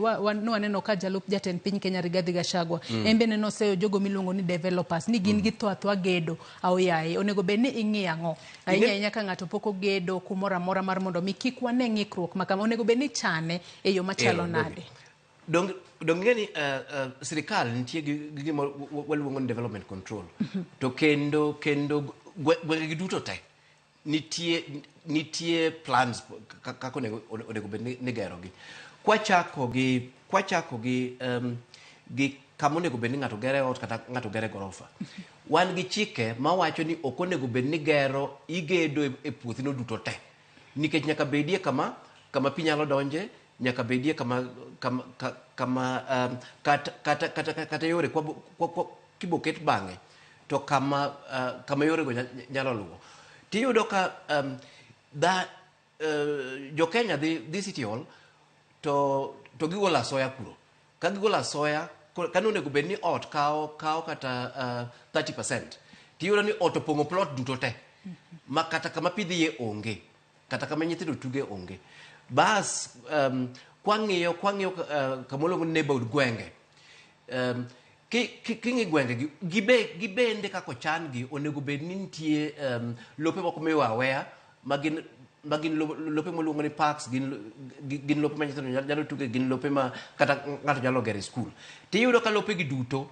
Nwaneno ka jalup jatend piny Kenya Rigathi Gachagua en bende noseyo jogo miluongo ni developers ni gin githo athoa gedo aoyaye. Onego bed ni ing'iyo ang'o ahinya ahinya ka ng'ato pok ogedo kumoro amora mar mondo mi kik wane ng'ikruok ma kama? Onego bed ni ichane e yo machalo Ero, nade? Dong ing'e ni sirikal nitie gi gima waluongo ni development control. To kendo gwenge gi duto te nitie plans kaka onego bed ni gero gi. Kwachako gi kama onego bed ni ng'ato gere ot kata ng'ato gere gorofa. Wan gi chike mawacho ni ok onego bed ni gero igedo e puothino duto te. Nikech nyaka bedie kama pi nyalo donje, nyaka bedie kama kata yore kwa kiboket bang'e to kama yorego nyalo luwo. Tiyudo ka jo Kenya dhi City Hall to gigolo asoya kuro. Ka gigolo asoya, kane onego bed ni ot kawo kata 30%, tiyudo ni ot opong'o plot duto te ma kata kama pi dhiye onge, kata kama nyithindo tuge onge. Bas kwang'iyo kama waluongo ni neighborhood, gwenge, king'i gwenge gi gibende kaka ochan gi, onego bed ni nitie lope moko miweyo aweya ma gin lope moluongo ni parks, gin lope ma nyithindo nyalo tuge, gin lope ma kata ng'ato nyalo gero e skul. Tiyudo ka lope gi duto,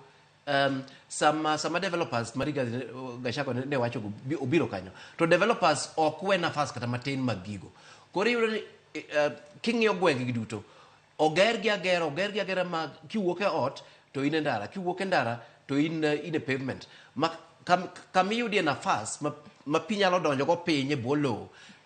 sama developers ma Rigathi Gachagua ne wacho go obiro kanyo to developers ok we nafas kata matin mag gigo. Koro iyudo ni king'iyo gwenge gi duto, oger gi agera, oger gi agera ma kiwuok e ot to in e ndara, kiwuok e ndara to in e pavement ma kamiyudie nafas ma pi nyalo donjo go piny e bwo lowo.